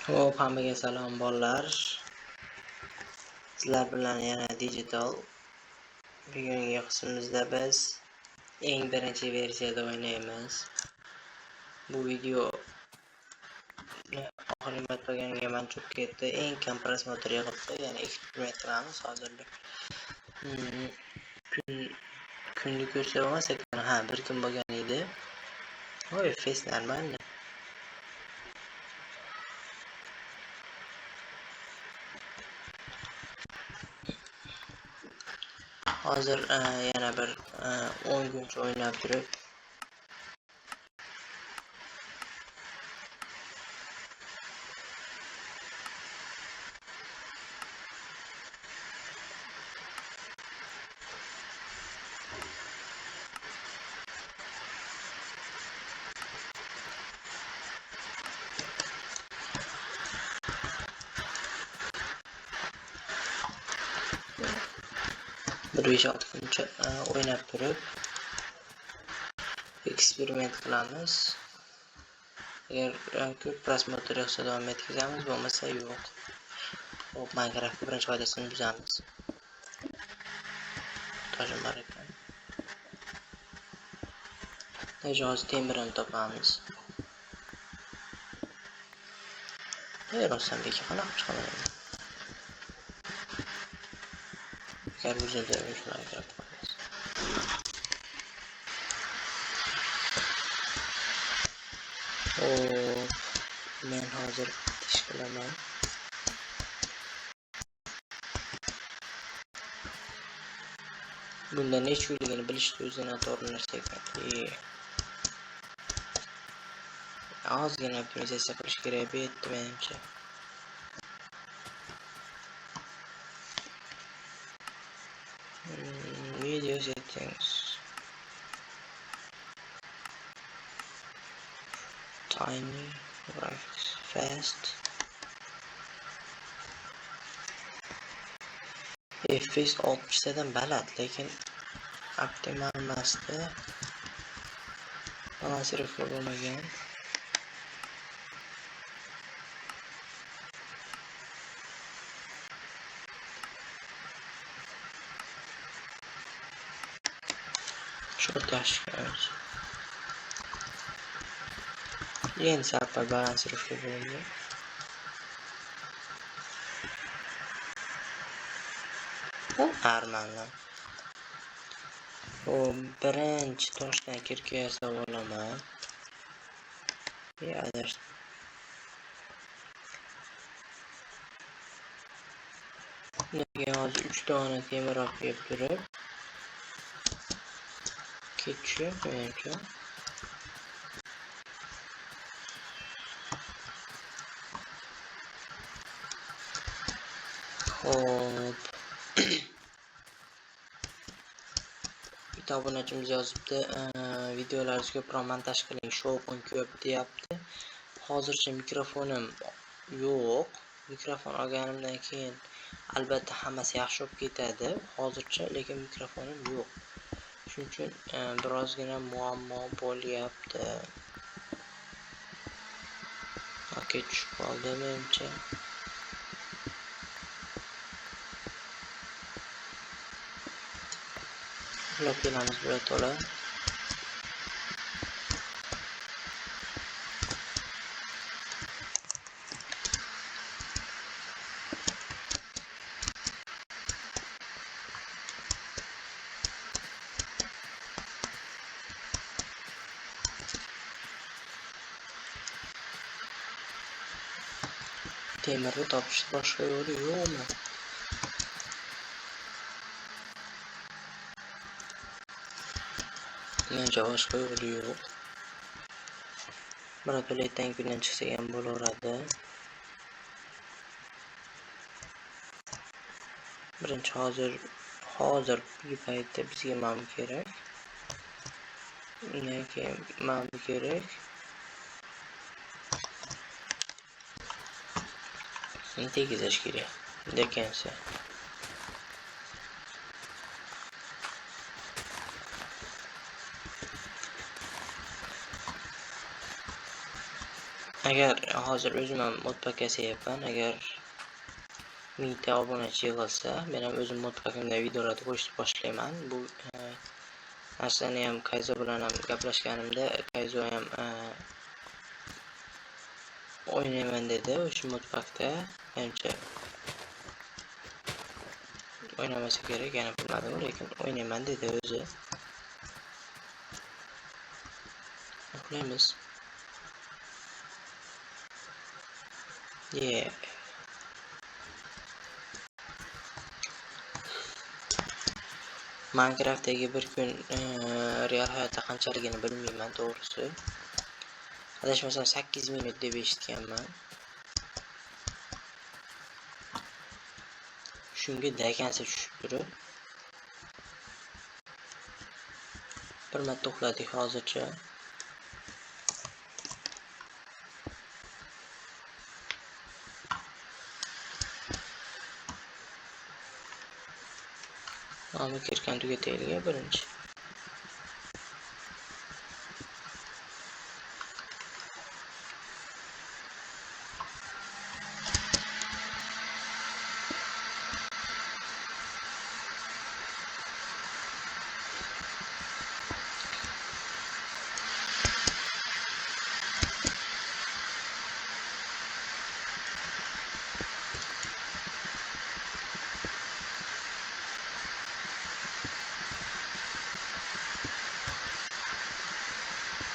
Xo'p, hammaga salom bolalar. Sizlar bilan yana Digital. Bugungi qismimizda biz eng birinchi versiyada o'ynaymiz. Bu video oxirgi marta bo'lganiga man cho'k ketdi. Eng kam prosmotr yig'ibdi. Ya'ni eksperiment qilamiz hozir bir. Kunni ko'rsa bo'lmas ekan. Ha, bir kun bo'lgan edi. Oy, face нормально. Hozir yana bir 10 kuncha o'ynab turib bir 5-6 kuncha o'ynab turib eksperiment qilamiz. Agar ko'p prosmotr yoqsa davom etkazamiz, bo'lmasa yo'q. Xo'p, Minecraft birinchi qoidasini buzamiz. Toshim bor ekan. Hozir temirni topamiz. Rostdan beka qanaqa chiqaman? Agar buzildi, Minecraft qo'yamiz. Xo'p, men hozir ish qilaman. Bunda necha uyligini bilishni o'zi noto'g'ri narsa ekan. Ozgina optimizatsiya qilish kerak bu yerda menimcha. Video settings. Tiny graphics fast. FPS 60 dan baland, lekin optimal emasdi. Balansировка bo'lmagan. Short yaxshi emas. Endi sal balansировка bo'ldi. Armanlar. Xo'p, birinchi toshdan kirka yasab olaman. Adashdim. Undan keyin hozir 3 dona temir olib kelib turib ketishyapti menimcha. Xo'p. Bitta obunachimiz yozibdi, videolaringizni ko'proq montaj qiling, shovqin ko'p deyapti. Hozircha mikrofonim yo'q. Mikrofon olganimdan keyin albatta hammasi yaxshi bo'lib ketadi. Hozircha lekin mikrofonim yo'q. Shuning uchun birozgina muammo bo'lyapti. Okey, tushib qoldi menimcha. Uxlab kelamiz birato'la. Temirni topish boshqa yo'li yo'qmi? Menimcha boshqa yo'li yo'q. Birato'la ertangi kundan chiqsak ham bo'laveradi. Birinchi hozirgi paytda bizga mana bu kerak. Undan keyin mana bu kerak. Tekizash kerak. Dekansa. Agar hozir o'zim ham modpack yasayapman, agar 1000 ta obunachi yig'ilsa, men ham o'zim modpackimda videolarni qo'shib boshlayman. Bu narsani ham Kayzo bilan ham gaplashganimda Kayzo ham o'ynayman dedi o'sha modpackda. Menimcha o'ynamasa kerak, yana bilmadim, lekin o'ynayman dedi o'zi. Uxlaymiz. Yeah. Minecraftdagi bir kun real hayotda qanchaligini bilmayman to'g'risi. Adashmasam 8 minut deb eshitganman. Shunga dakansa tushib turib. Bir marta uxladik hozircha. Ama kirkan tugataylik birinchi.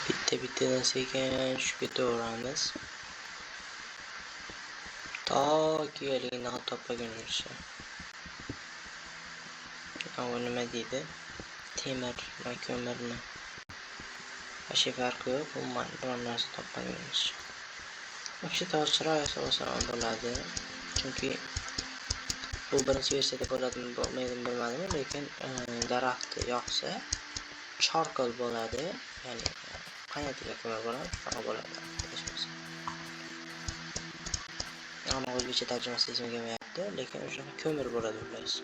Bitta-bittadan sekin tushib ketaveramiz. Toki haligini topmagunimizcha. U nima deydi? Temirmi, ko'mirmi? Вообще farqi yo'q, umuman biron narsa topmagunimizcha. Вообще chiroy yasab ham bo'ladi. Chunki bu birinchi versiyada bo'ladimi, bo'lmaydimi bilmadim, lekin daraxtni yoqsa charcoal bo'ladi, ya'ni qaynatilgan ko'mir bo'ladi, shunaqa bo'ladi. Ammo o'zbekcha tarjimasi esimga kelmayapti, lekin o'sha ko'mir bo'ladi xullas.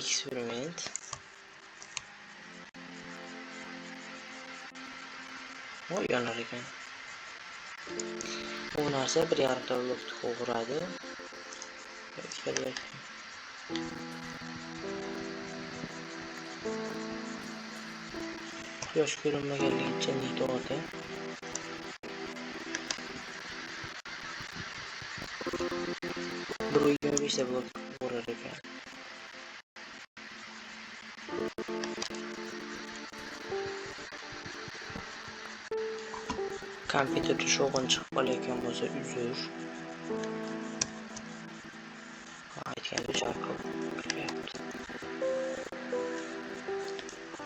Eksperiment. O yonar ekan. Bu narsa 1.5 ta blokni qovuradi. Ikkita blok. Quyosh ko'rinmaganligicha to'g'ri. Bir 25 ta blok qovurar ekan. Kompyuterda shovqin chiqib qolayotgan bo'lsa uzr. Aytgandek charcoal kiryapti.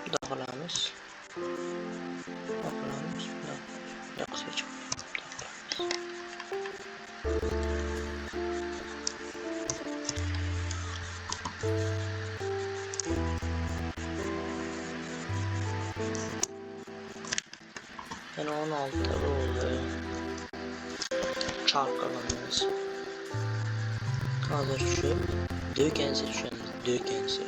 Xudo qilamiz. Xudo qilamiz. Yo'qsa hech topamiz. Yana 16 bo'ldi. Charcoal'imiz. Hozir tushib, do'koncha tushamiz, do'koncha.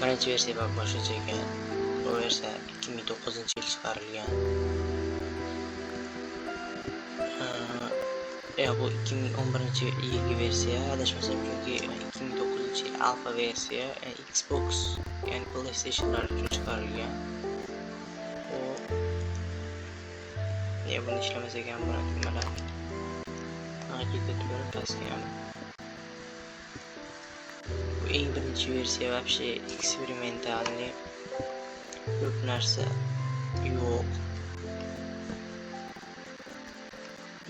Birinchi versiya boshqacha ekan. Bu versiya 2009-yil chiqarilgan. Bu 2011-yilgi versiya, adashmasam, chunki 2009-yil alfa versiya Xbox, ya'ni PlayStationlar uchun chiqarilgan. U ne buni ishlamas ekan, buni nimalar. Ketib pastga ham. Bu eng birinchi versiya, вообще eksperimentalniy, ko'p narsa yo'q.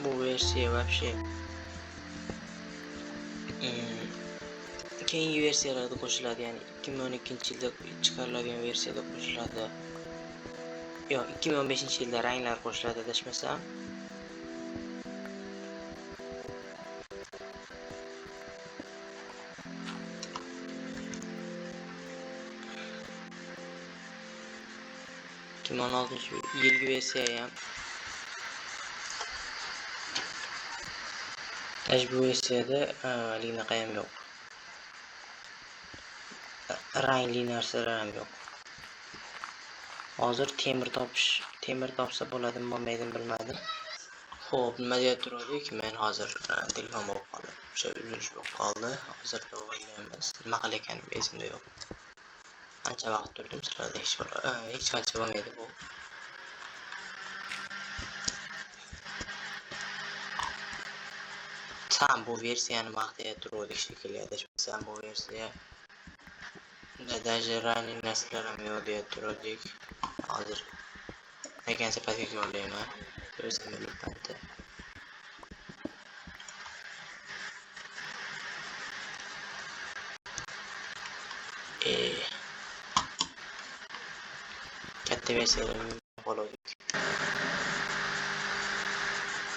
Bu versiya вообще keyingi versiyalarda qo'shiladi, ya'ni 2012-yilda chiqariladigan versiyada qo'shiladi. Yo'q, 2015-yilda ranglar qo'shiladi adashmasam. 2016-yilgi versiya ham. Bu versiyada haligi ham yo'q. Rangli narsalar ham yo'q. Hozir temir topish, temir topsa bo'ladimi, bo'lmaydimi bilmadim. Xo'p, nima deya turdik? Men hozir telefon bo'lib qoldi. O'sha uzilish bo'lib qoldi. Hozir o'ylaymiz. Nima qilayotganim esimda yo'q. Ancha vaqt turdim, sizlarda hech qancha bo'lmaydi bu. Tam bu versiyani maqtaya turdik shekilli, adashmasam bu versiya даже rangli narsalar ham yo'q deya turdik. Hozir vakansiya pastga yo'llayman. O'zim bilibman. Katta versiyalarni qoldik.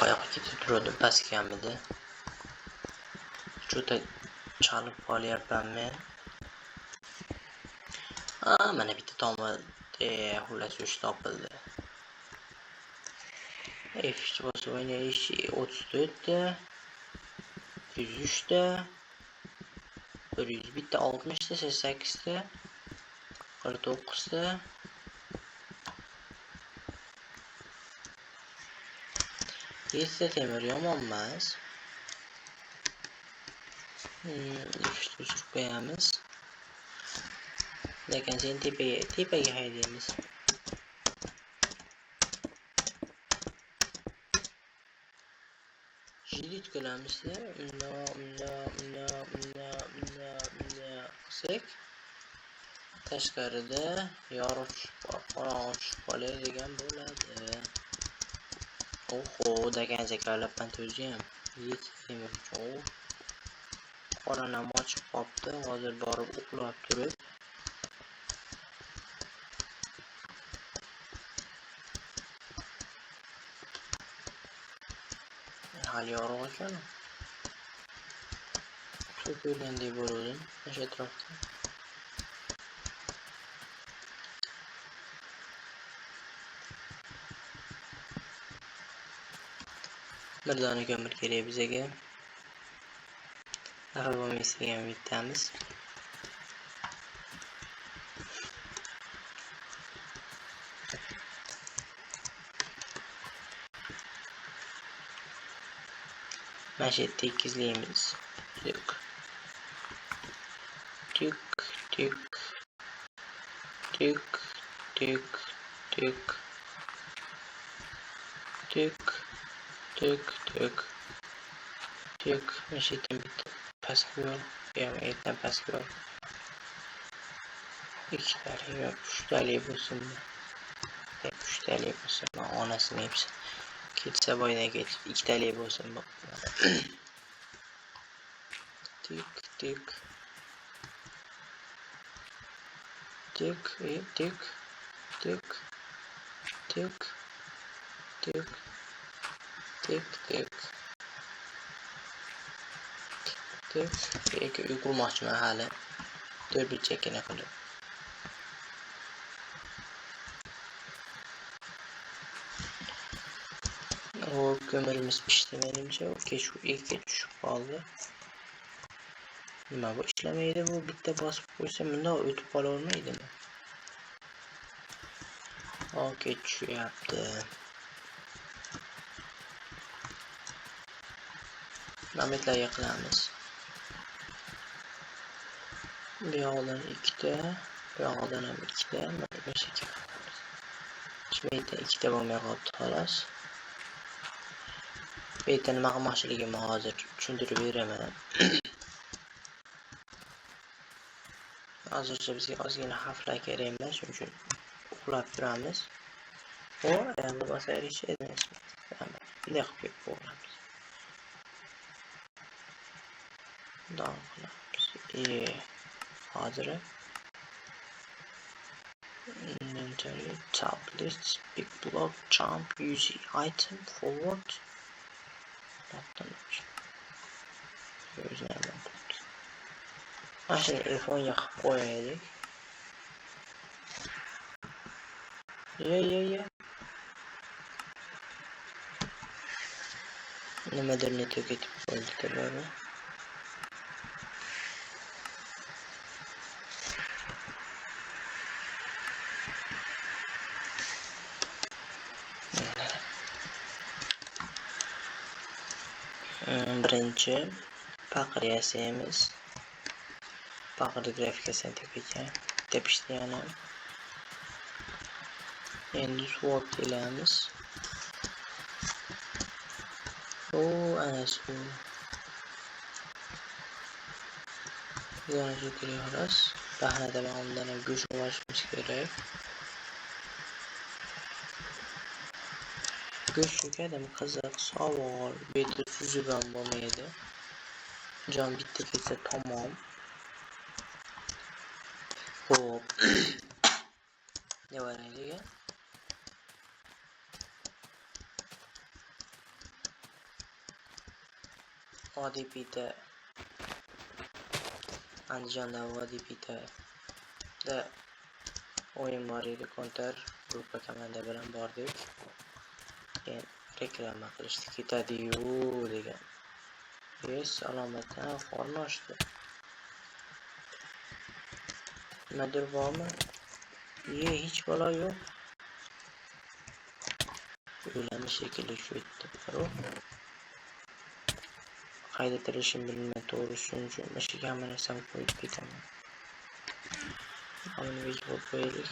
Oyoqqa ketib turdim, pastgamidi. Juda chalib qolyapman men. Mana bitta tomi, xullas 3 topildi. F3 bosib o'ynayish 34 ta, 103 ta, 101 ta, 60 ta, 88 ta, 49 ta. Yettita temir yomon emas. F3 o'chirib qo'yamiz. Lekin sen tepaga haydaymiz. Jilid qilamiz-da, undoq, undoq, undoq, undoq, undoq, undoq qilsak, tashqarida yorug' tushib, qorong'i tushib qoladigan bo'ladi. Oho, degan zakarlabman o'zi ham. Yetti temir cho'g'. Qoranam ochib qopti. Hozir borib uxlab turib. Hali yorug' ekan. Suv ko'rgandek bo'ldim o'sha atrofda. Bir dona ko'mir kerak bizaga. Xafa bo'lmaysiz degan umiddamiz. Mana shu yerda tekizlaymiz. Tik. Tik, tik. Tik, tik, tik. Tik, tik, tik. Tik. Mana shu yerdan bitta pastga yo'l, bu yerdan pastga yo'l. Ikkitalik yo uchtalik bo'lsin. Uchtalik bo'lsin, onasini yebsin. Ketsa boydan ketib, ikkitalik bo'lsin. Tik, tik. Tik, tik, tik, tik, tik, tik, tik. Tik. Ikki uy qurmoqchiman hali. 4 burchakkina qilib. Hop, ko'mirimiz pishdi menimcha. Kech ikki tushib qoldi. Nima bu ishlamaydi bu? Bitta bosib qo'ysa bundoq o'tib qolavermaydimi? Okey, tushyapti. Namitlarga qilamiz. Bu yoqdan ikkita, bu yoqdan ham ikkita, mana shu yerga qilamiz. Shu yerda ikkita bo'lmay qolibdi xolos. Bu yerda nima qilmoqchiligimni hozir tushuntirib beraman. Hozircha bizga ozgina xavflar kerak emas, shuning uchun uxlab turamiz. O, endi bosaylikchi, bunday qilib ketib qo'yamiz. Bundoq qilamiz. Hozir inventory, tab list, big block, jump, use item, forward. Mana shuni telefonga qilib qo'yaylik. Ye. Nimadir ne ketib qoldi baribir. Birinchi paqir yasaymiz. Paqir grafikasini tepaga tepishdi yana. Endi suv olib kelamiz. O, ana suv. Yana suv kerak xolos. Bahnada oldin ham go'sht olishimiz kerak. Go'sht so'kadim, qiziq savol. Bu yerda suzib ham bo'lmaydi. Jon bitta ketsa tamom. Xo'p. Ne var endi? Oddiy pita. Andijonda Vodiy Pitada o'yin bor edi, Counter gruppa komanda bilan bordik. Keyin reklama qilishdi, ketadi-yu degan. Yes, alomatdan qorni ochdi. Nimadir bormi? Ye, hech balo yo'q. O'ylamish shekilli shu yerda. Qayda tirishim bilmay to'g'ri, shuning uchun mana shu hamma narsamni qo'yib ketaman. Buni bekib qo'yaylik.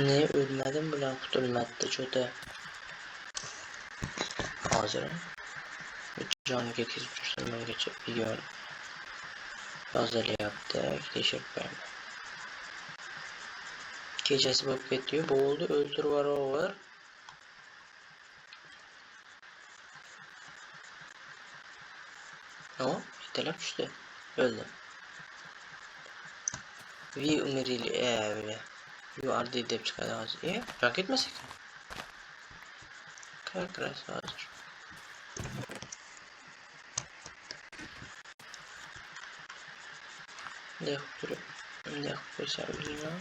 Ne o'lmadim bular qutulmadi cho'ta. Hozir jonni ketkazib tursin, bungacha video yozilyapti, tekshirib qo'yaman. Kechasi bo'lib ketdi-yu, bo'ldi, o'ldirib yuboraver. O, ertalab tushdi. O'ldim. Vi umrili, you are dead deb chiqadi hozir. Jon ketmas ekan. Как раз hozir. Bunday qilib turib, bunday qilib qo'ysam bilmayman.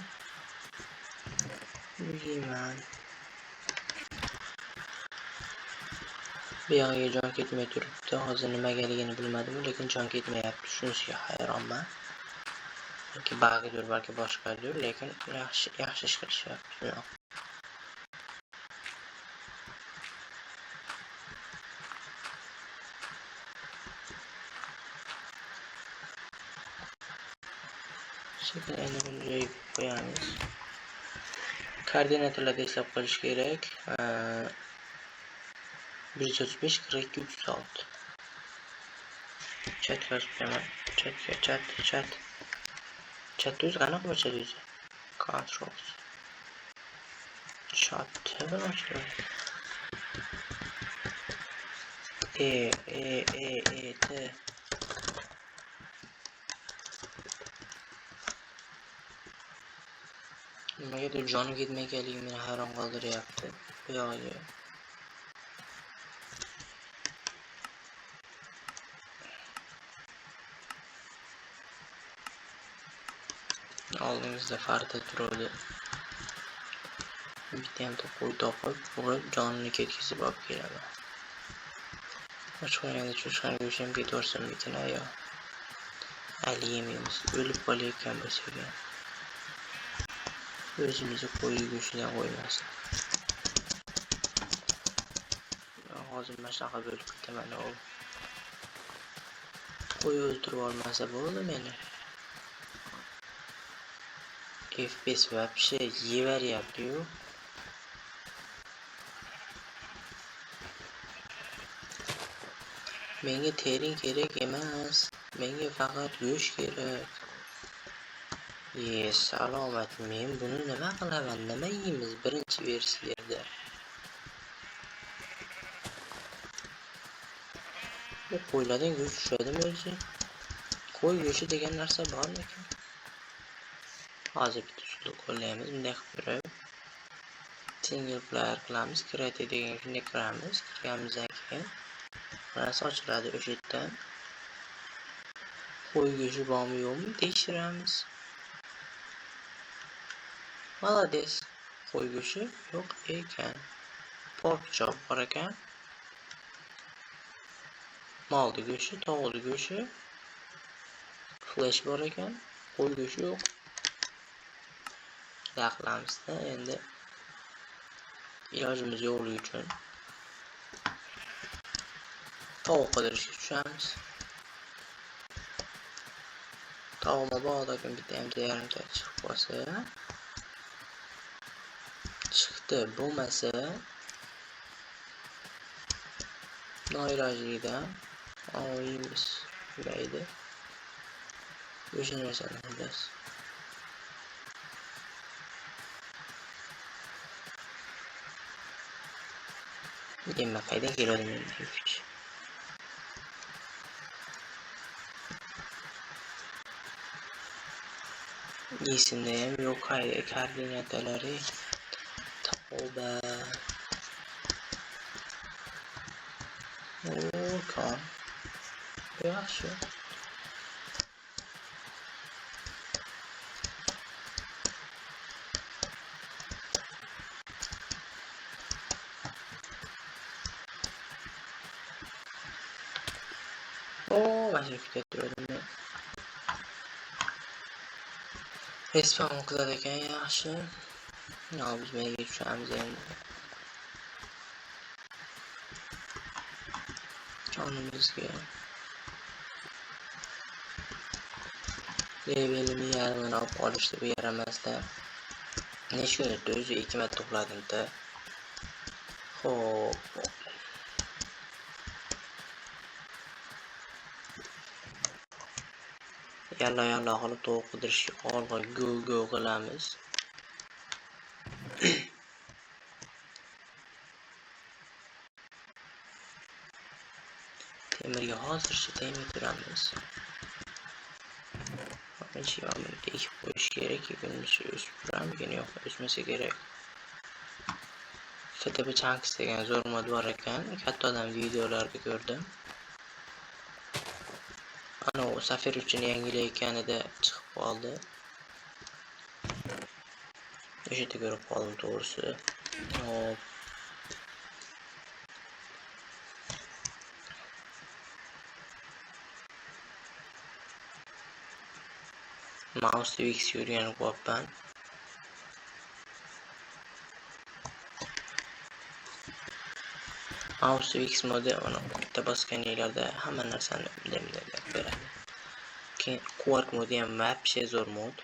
Bilmayman. Bu yog'iga jon ketmay turibdi. Hozir nimagaligini bilmadim, lekin jon ketmayapti. Shunisiga hayronman. Balki bug'dir, balki boshqadir, lekin yaxshi yaxshi ish qilishyapti. Sekin endi buni joyiga qo'yamiz. Koordinatalarni eslab qolish kerak. 135 42 36. Chatga yozib qo'yaman. Chatga, chat, chat. Chat o'zi qanaqa ochadi o'zi? Controls. Chat nima ochiladi? E, E, E, E, T. Nimagadir jonim ketmay ekanligi meni hayron qoldiryapti. Bu yog'iga. Oldimizda farda turadi. Bitta ham qo'y topib, urib, jonini ketkazib olib kelaman. Och qo'yganda cho'chqani go'shti ham ketaversinmikin yo? Hali yemaymiz. O'lib qolayotgan bo'lsak ham. O'zimizni qo'y go'shtidan qo'ymasin. Hozir mana shunaqa bo'lib ketaman. Qo'y o'ldirib olmasa bo'ldi meni. FPS вообще yeveryapti-yu. Menga tering kerak emas. Menga faqat go'sht kerak. Ye, salomat. Men buni nima qilaman? Nima yeymiz birinchi versiyada? Bu qo'ylardan go'sht tushadimi o'zi? Qo'y go'shti degan narsa bormikan? Hozir bitta usulni qo'llaymiz. Bunday qilib turib single player qilamiz. Create degan shunday kiramiz. Kirganimizdan keyin narsa ochiladi. O'sha yerdan Qo'y go'shti bormi yo'qmi tekshiramiz. Молодец. Qo'y go'shti yo'q ekan. Pork chop bor ekan. Molni go'shti, tovuqni go'shti. Flash bor ekan. Qo'y go'shti yo'q. Daqlamizda endi ilojimiz yo'qligi uchun tovuq qidirishga tushamiz. Tovuq mabodo bitta ham yarimta chiqib qolsa, chiqdi, bo'lmasa noilojlikdan oyimiz maydi. O'sha narsani xullas. Nima qayerdan keladi endi kuch? Esimda ham yo'q koordinatalari. Tavba. O, yaxshi. O, mana shuni kutib turdim men. Respawn qilar ekan, yaxshi. Biz menga tushamiz endi. Jonimizga. Levelimni yarmini olib qolishdi bu yaramaslar. Necha kun o'tdi o'zi 2 marta uxladim-da. Xo'p. Yalla yalla qilib tovuq qidirishga olg'a go go qilamiz. Temirga hozircha tegmay turamiz. Birinchi buni ekib qo'yish kerak, bunisi o'sib turamikin yo'q, o'smasa kerak. FTP Chunks degan zo'r mod bor ekan, katta odam videolarida ko'rdim. Ana u Safir uchun yangilayotganida chiqib qoldi. O'sha yerda ko'rib qoldim to'g'risi. Hop. Mouse X o'rganib qo'yapman. Mouse X modi mana bitta bosganinglarda hamma narsani bunday beradi. Keyin Quark modi ham вообще zo'r mod.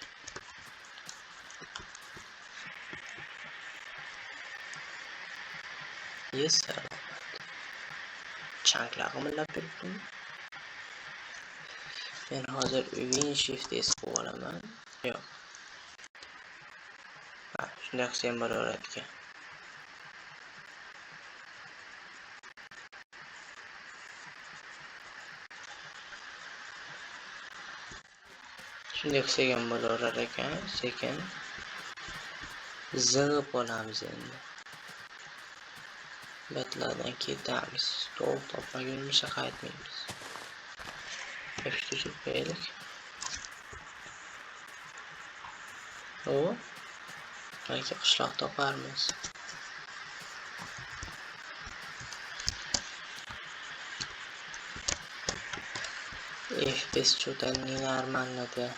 Yes, chanklar g'imillab turibdi. Men hozir Win Shift S qilib olaman. Yo'q. Ha, shunday qilsa ham bo'laveradi ekan. Shunday qilsak ham bo'laverar ekan, sekin zig'ib olamiz endi. Betlardan ketamiz. Tovuq topmagunimizcha qaytmaymiz. F3 o'chirib qo'yaylik. O, balki qishloq toparmiz. F5 что-то ненормально-да.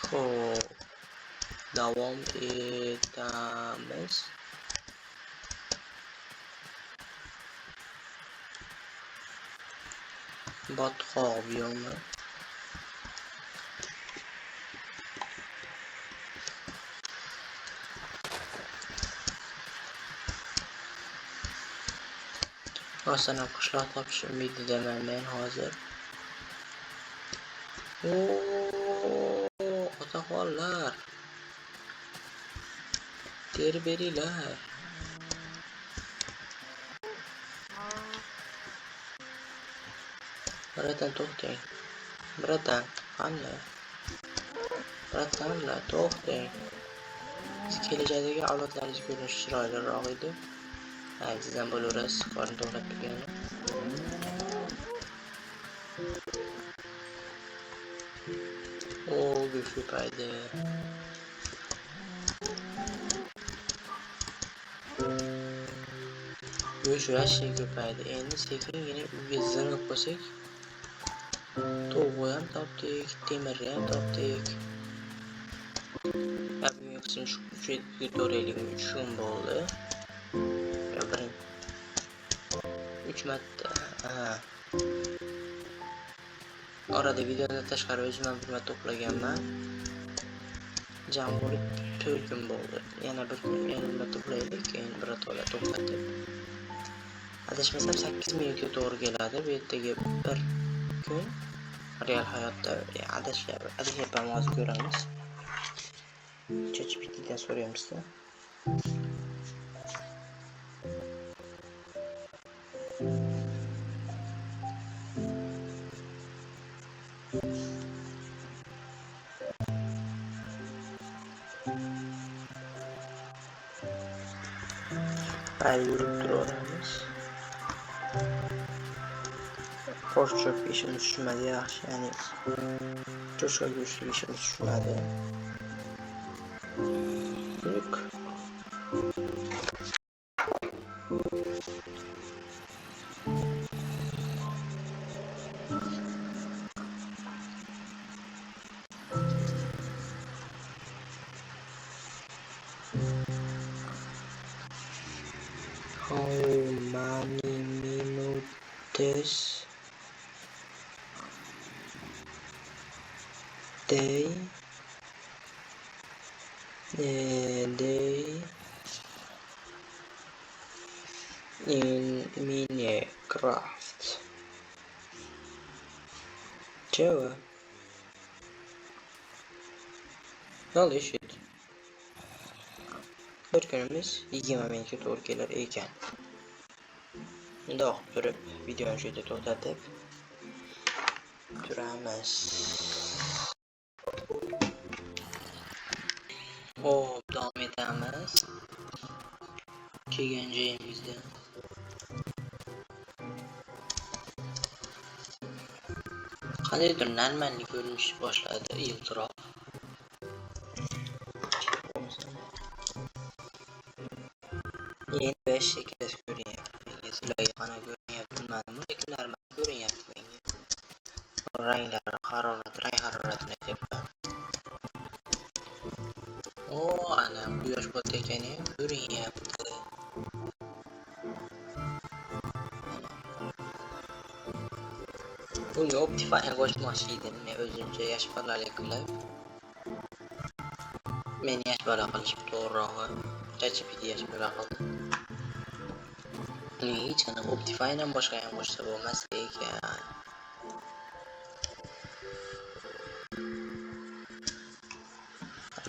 Xo'p, davom etamiz. Botqoq biyomi? Rostdan ham qishloq topish umididaman men hozir. Oo, otaxonlar. Terib beringlar. Bratan to'xtang. Bratan, qani? Bratanlar, to'xtang. Siz kelajakdagi avlodlaringiz ko'rinishi chiroyliroq edi. Ha, siz ham bo'laverasiz, qorin to'g'rab turgani. O, go'sht ko'paydi. Go'sht вообще ko'paydi. Endi sekingina uyga zing'ib qo'ysak, tovuqni ham topdik, temirni ham topdik. Bugungi qism shu 3 kun bo'ldi. 3 marta. Ha. Orada videodan tashqari o'zim ham bir marta uxlaganman. Jam bo'lib 4 kun bo'ldi. Yana bir kun, yana bir marta uxlaylik, keyin birato'la to'xtatib. Adashmasam 8 minutga to'g'ri keladi. Bu yerdagi bir kun real hayotda adashyapman, hozir ko'ramiz. ChatGPT'dan so'raymiz-da. Mayli, yurib turaveramiz. Qo'rchib ishimiz tushmadi, yaxshi, ya'ni cho'chqa go'shti ishimiz tushmadi. Yuk. How many minutes day day in Minecraft? Java. Holy shit. Bir kunimiz 20 minutga to'g'ri kelar ekan. Mundoq turib videoni shu yerda to'xtatib turamiz. Xo'p, davom etamiz. Kelgan joyimizda. Qandaydir normalniy ko'rinish boshladi, yiltiroq. Endi 5 shaklda ko'rinyapti menga. Sizlarga qanaqa ko'rinyapti bilmadim, lekin normal ko'rinyapti menga. Ranglar, harorat, rang haroratini aytyapman. O, ana quyosh botayotgani ham ko'rinyapti. Bunga Optifine qo'shmoqchi edim men o'zimcha yosh bolalik qilib. Meni yosh bola qilishib to'g'rirog'i. ChatGPT yosh bola qildi. Uning hech qanaqa Optifine ham boshqa ham qo'shsa bo'lmas ekan.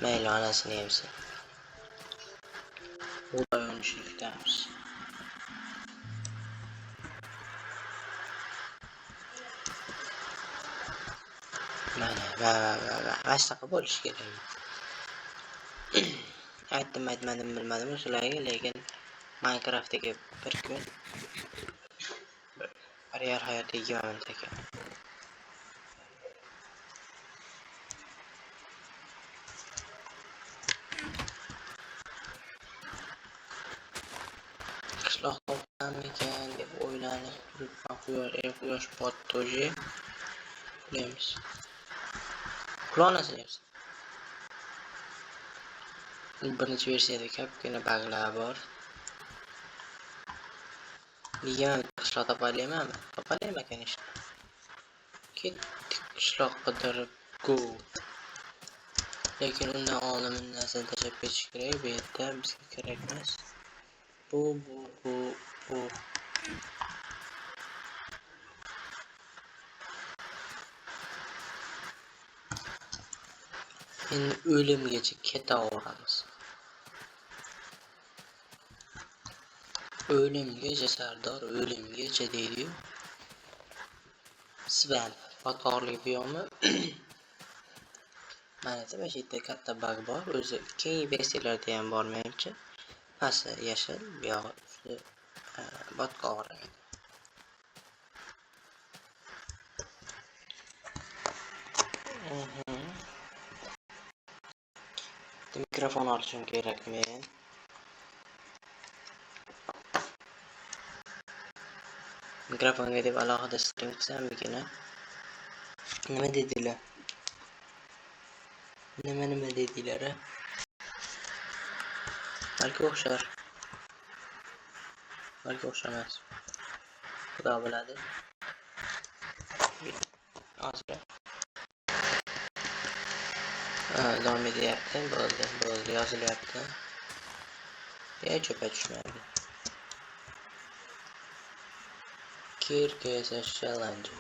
Mayli, onasini yemsin. Bug'doy unishini kutamiz. Mana, va va va va, mana shunaqa bo'lishi kerak. Aytdim, aytmadim bilmadim sizlarga, lekin Minecraftdagi bir kun real hayotda 20 minut ekan. Qishloq topsammikan deb o'ylanib turibman. Quyosh botdi уже. Uxlaymiz. Uxla onasini yemsin. Birinchi versiyada ko'pgina baglar bor. Nega qishloq topalaymanmi? Topalayman, конечно. Ketdik qishloq qidirib, go. Lekin undan oldin bir narsani tashlab ketish kerak. Bu yerda bizga kerak emas. Bu, bu, bu, bu. Endi o'limgacha ketaveramiz. O'limgacha sardor, o'limgacha deydi-yu. Swamp botqoqlik bu yoqmi? Mana shu yerda katta bug bor. O'zi keyingi versiyalarda ham bor menimcha. Pasti yashil, bu yog'i usti botqoq rangda. Mikrofon olishim kerak men. Mikrofonga deb alohida stream qilsammikin, a? Nima dedilar? Nima dedilar, a? Balki o'xshar. Balki o'xshamas. Xudo biladi. Hozir. Davom etyapti. Bo'ldi, bo'ldi, yozilyapti. Ya cho'pa tushmadi. Kirka yasash challenge.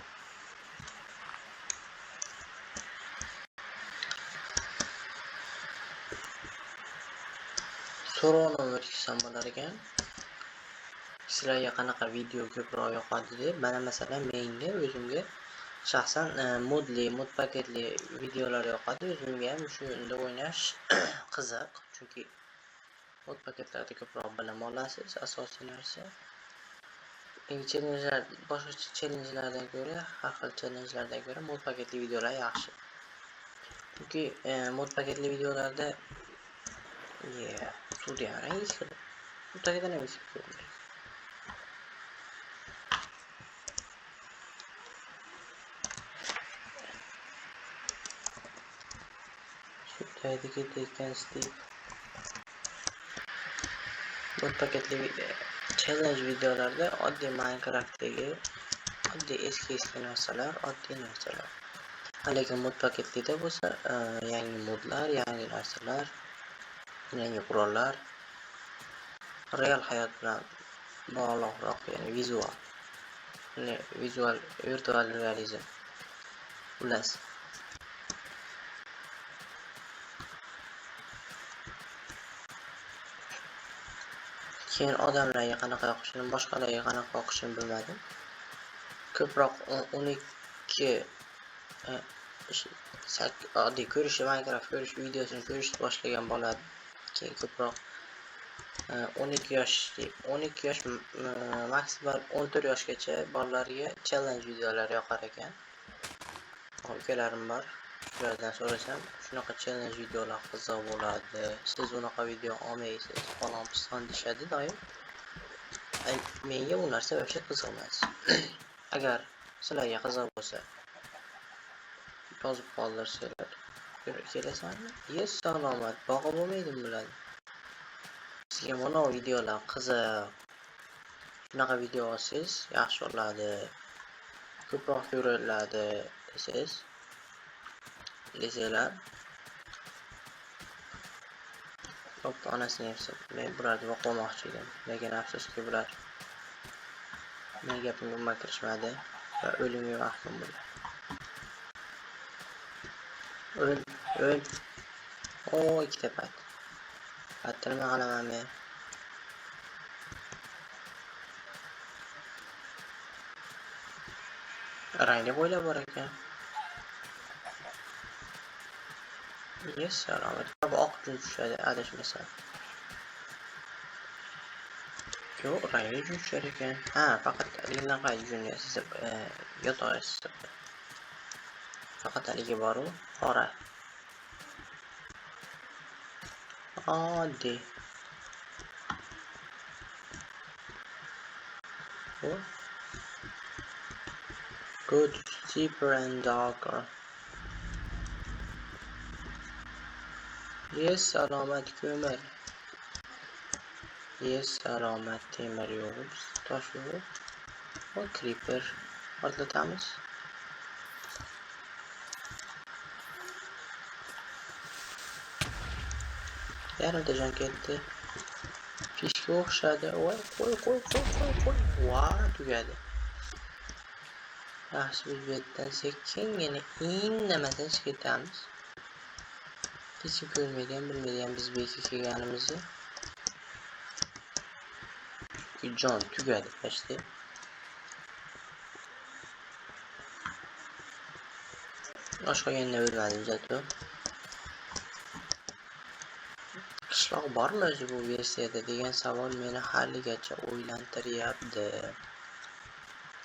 So'rovnoma o'tkazsam bo'lar ekan. Sizlarga qanaqa video ko'proq yoqadi deb. Mana masalan menga o'zimga shaxsan modli, mod paketli videolar yoqadi. O'zimga ham shunda o'ynash qiziq, chunki mod paketlarda ko'proq bilim olasiz, asosiy narsa. Endi challengelar, boshqa challengelardan ko'ra, har xil challengelardan ko'ra mod paketli videolar yaxshi. Chunki mod paketli videolarda suvda ham rangi chiqadi. Mod paketdan ham ko'rinadi. Shu ketayotgan Steve. Mod paketli challenge videolarda oddiy Minecraftdagi oddiy eski narsalar, oddiy narsalar. Lekin mod paketlida bo'lsa, yangi modlar, yangi narsalar, yangi qurollar, real hayot bilan bog'liqroq, ya'ni vizual. Ya'ni vizual, virtual realizm. Xullas. Keyin odamlarga qanaqa yoqishini, boshqalarga qanaqa yoqishini bilmadim. Ko'proq 12, oddiy ko'rishi, Minecraft ko'rish videosini ko'rishni boshlagan bola keyin ko'proq 12 yosh, 12 yosh, maksimal 14 yoshgacha bolalarga challenge videolari yoqar ekan. Ukalarim bor. Shulardan so'rasam, shunaqa challenge videolar qiziq bo'ladi. Siz unaqa video olmaysiz, falon piston deyishadi doim. Menga bu narsa вообще qiziq emas. Agar sizlarga qiziq bo'lsa, yozib qoldirsanglar, kelasanmi? Yes, salomat, boqib bo'lmaydimi bularni? Sizga mana bu videolar qiziq. Shunaqa video olsangiz yaxshi bo'ladi. Ko'proq ko'riladi desangiz, desanglar. Bo'pti, onasini yebsin. Men bularni boqmoqchi edim, lekin afsuski bular men gapimga umuman kirishmadi va o'limga mahkum bo'ldi. O'l, o'l. O, ikkita pat. Patni nima qilaman men? Rangli bo'ylar bor ekan. Yes, salomat. Bu oq jun tushadi, adashmasam. Yo'q, rangli jun tushar ekan. Ha, faqat bunaqa jun yasasa, yotoq yasasa. Faqat haligi bor-u, qora. Oddiy. Bu. Go to deeper and darker. Yes, salomat ko'mir. Yes, salomat temir yo'q, tosh yo'q. Va creeper portlatamiz. Yarimta jon ketdi. Fishga o'xshadi. Voy, qo'y, qo'y, qo'y, qo'y, qo'y. Va, tugadi. Yaxshi, biz bu yerdan sekingina indamasdan chiqib ketamiz. Hech kim ko'rmaydigan, bilmaydigan biz bu yerga kelganimizni. Chunki jon tugadi почти. Och qolganda o'lmadim zato. Qishloq bormi o'zi bu versiyada degan savol meni haligacha o'ylantiryapti.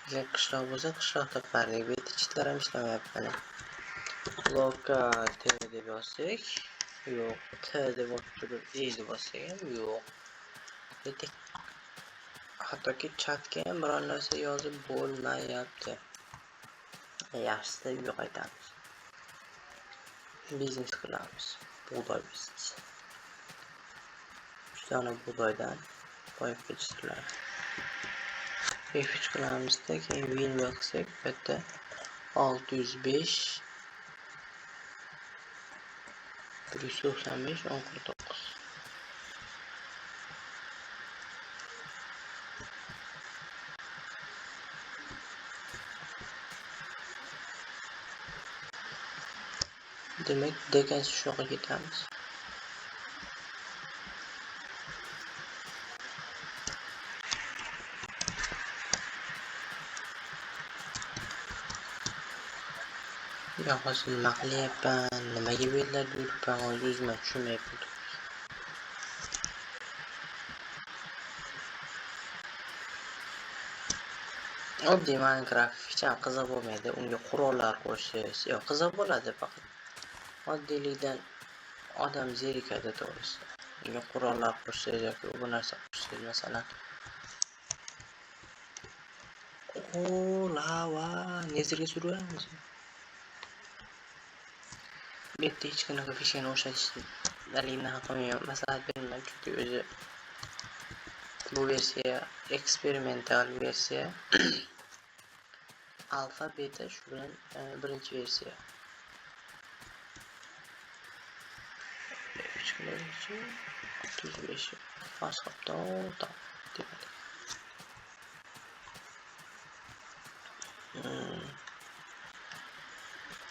Agar qishloq bo'lsa, qishloq topardik. Bu yerda chitlar ham ishlamayapti mana. Locate deb yozsak, Yo'q. T deb turib E deb bossak ham yo'q. Yerda hattoki chatga ham biron narsa yozib bo'lmayapti. Yaxshisi uyga qaytamiz. Biznes qilamiz. Bug'doy biznesi. 3 dona bug'doydan boyib ketishdilar. F3 qilamizda, keyin win qilsak, bu yerda 605 195 1049. Demak, dekansi shunaqa ketamiz. Ya hozir nima qilyapman, nimaga bu yerlarda yuribman, hozir o'zim ham tushunmayapman. Oddiy Minecraft hech ham qiziq bo'lmaydi, unga qurollar qo'shish, yo'q, qiziq bo'ladi, faqat oddiylikdan odam zerikadi to'g'risi. Unga qurollar qo'shsangiz yoki bu narsa qo'shsangiz, masalan, o lava, Netherga suramiz. Bu yerda hech qanaqa fishkani o'xshatishni qilmayman, maslahat bermayman, chunki o'zi bu versiya eksperimental versiya. Alfa, beta shu bilan birinchi versiya. 3 qilaylikchi, 35 hozir tepalik.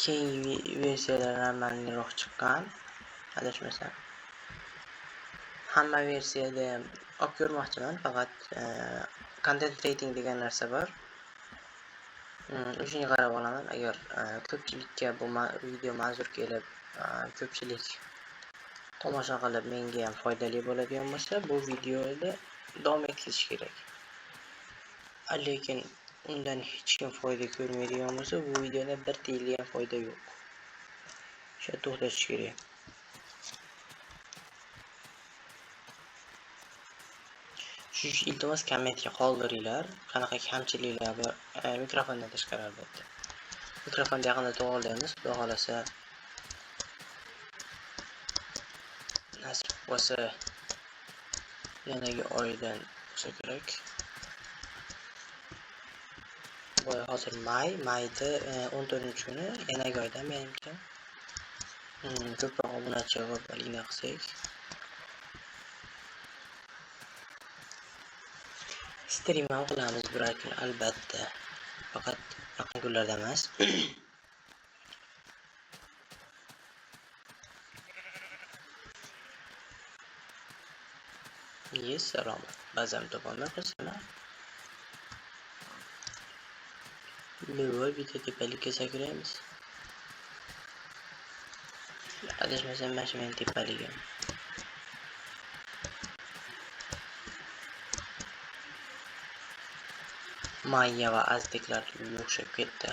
Keyingi versiyalar normalroq chiqqan, adashmasam. Hamma versiyada ham olib ko'rmoqchiman, faqat content rating degan narsa bor. O'shanga qarab olaman. Agar ko'pchilikka bu video manzur kelib, ko'pchilik tomosha qilib menga ham foydali bo'ladigan bo'lsa, bu videoda davom etirish kerak. Lekin undan hech kim foyda ko'rmaydigan bo'lsa, bu videoda bir tiyinlik ham foyda yo'q. O'sha to'xtatish kerak. Shu iltimos kommentga qoldiringlar, qanaqa kamchiliklar bor. Mikrofondan tashqari albatta. Mikrofonni yaqinda to'g'rilaymiz, xudo xolasa. Nasib bo'lsa yanagi oydan bo'lsa kerak. Bu hozir may, mayda 14-kuni, yanagi oydan menimcha. Ko'proq obunachi yig'ib oligina qilsak. Stream ham qilamiz biror kun albatta. Faqat yaqin kunlarda emas. Yes, salomat. Ba'zan topolmay qolsam. Lo'y bitta tepalikka sakraymiz. Adashmasam mana shu meni tepaligim. Maya va azteklar o'xshab ketdi.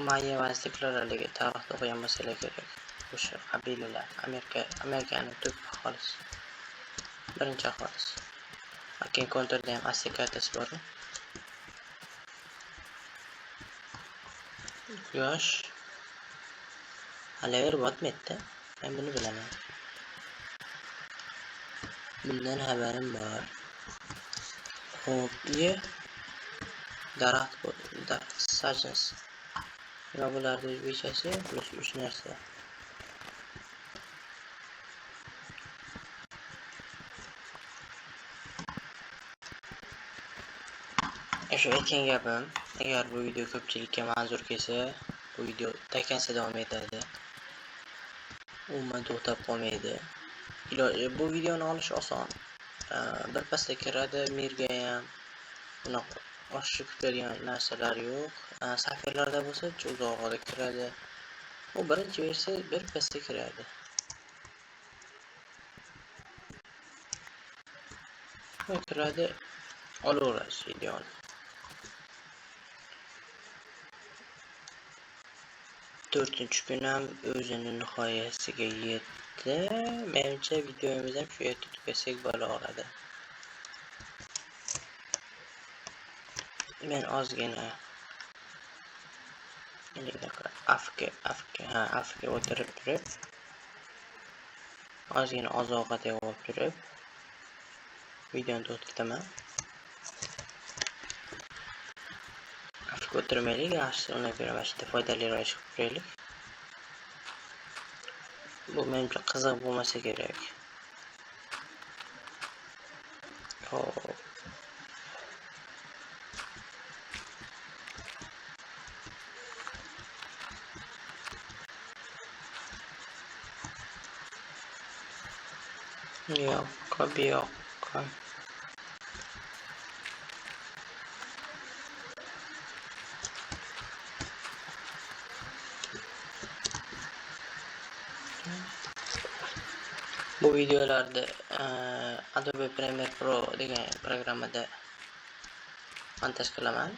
Maya va azteklar haligi tarixda o'qigan bo'lsalar kerak. O'sha qabilalar, Amerikaning tub aholisi. Birinchi aholisi. Keyin konturda ham aztek kartasi bor. Quyosh hali yer botmaydi. Men buni bilaman. Bundan xabarim bor. Xo'p, ye daraxt sajins. Nima bularni o'zbekchasi plus 3 narsa. Shu aytgan gapim, agar bu video ko'pchilikka manzur kelsa, bu video takansa davom etadi. Umuman to'xtab qolmaydi. Bu videoni olish oson. Bir pasda kiradi, mirga ham bunaqa oshib ketadigan narsalar yo'q. Safarlarda bo'lsa, uzoqroqda kiradi. Bu birinchi versiya bir pasda kiradi. Va kiradi, olaverasiz videoni. 4-kun ham o'zini nihoyasiga yetdi. Menimcha videomiz ham shu yerda tugasak bo'la oladi. Men ozgina afga o'tirib turib, ozgina oziq-ovqat yeb turib videoni to'xtataman. Afga o'tirmaylik, yaxshisi undan ko'ra mana shu yerda foydaliroq ish qilib turaylik. Bu menimcha qiziq bo'lmasa kerak. Xo'p. Yo'qqa, bu yoqqa. Bu videolarda Adobe Premiere Pro degan programmada montaj qilaman.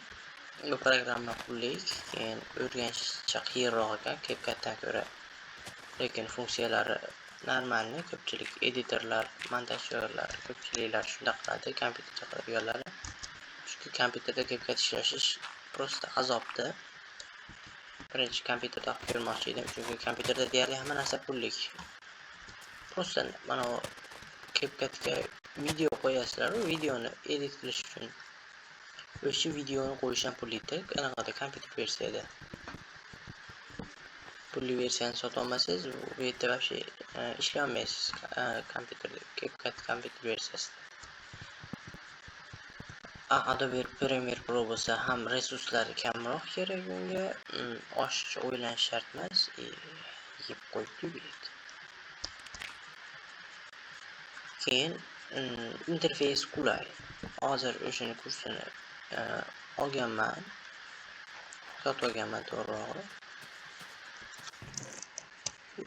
Bu programma pullik, keyin o'rganishcha qiyinroq ekan CapCut'dan ko'ra. Lekin funksiyalari normalni, ko'pchilik editorlar, montajyorlar, ko'pchiliklar shunday qiladi, kompyuterda qiladiganlari. Chunki kompyuterda CapCut ishlash просто azobda. Birinchi kompyuterda qilib ko'rmoqchi edim, chunki kompyuterda deyarli hamma narsa pullik. Просто mana bu CapCutga video qo'yasizlar, u videoni edit qilish uchun o'sha videoni qo'yish ham pullikda, qanaqadir kompyuter versiyada. Pulli versiyani sota olmasangiz, bu yerda вообще ishlay olmaysiz kompyuterda, CapCut kompyuter versiyasida. Adobe Premiere Pro bo'lsa ham resurslari kamroq kerak unga, oshiqcha o'ylanish shart emas, yeb qo'yibdi bu yerda. Keyin interfeys qulay. Hozir o'shani kursini olganman. Sotib olganman to'g'rirog'i.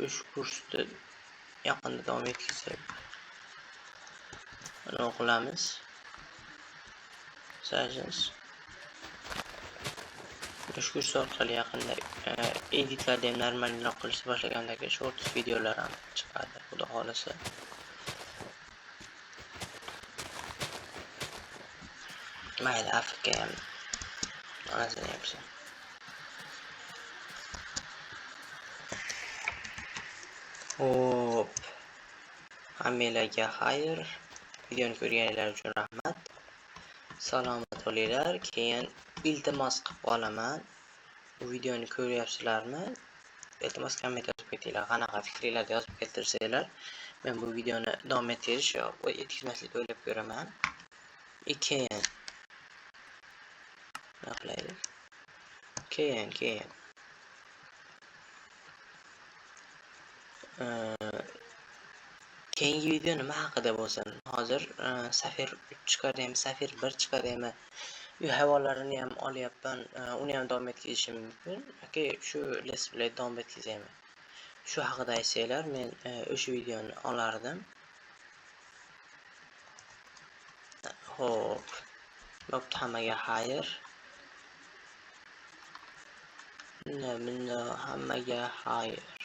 O'sha kursni yaqinda davom etkazib nima qilamiz? Sessions. O'sha kurs orqali yaqinda editlarni ham normalroq qilishni boshlagandan keyin shorts videolar ham chiqadi, xudo xolasa. Mayli, Afrika ham onasini yapsin. Xo'p. Hammalarga xayr. Videoni ko'rganinglar uchun rahmat. Salomat bo'linglar. Keyin iltimos qilib qolaman. Bu videoni ko'ryapsizlarmi? Iltimos komment yozib ketinglar. Qanaqa fikringlarni yozib keltirsanglar, men bu videoni davom ettirish yo yetkazmaslikni o'ylab ko'raman. Keyin nima qilaylik? Keyin. Keyingi video nima haqida bo'lsin? Hozir Safir 3 chiqaryapman, Safir 1 chiqaryapman. Uy hayvonlarini ham olyapman, uni ham davom etkazishim mumkin. Yoki shu let's play davom etkazayman. Shu haqida aytsanglar, men o'sha videoni olardim. Xo'p. Bo'pti, hammaga xayr. Bunda hammaga xayr.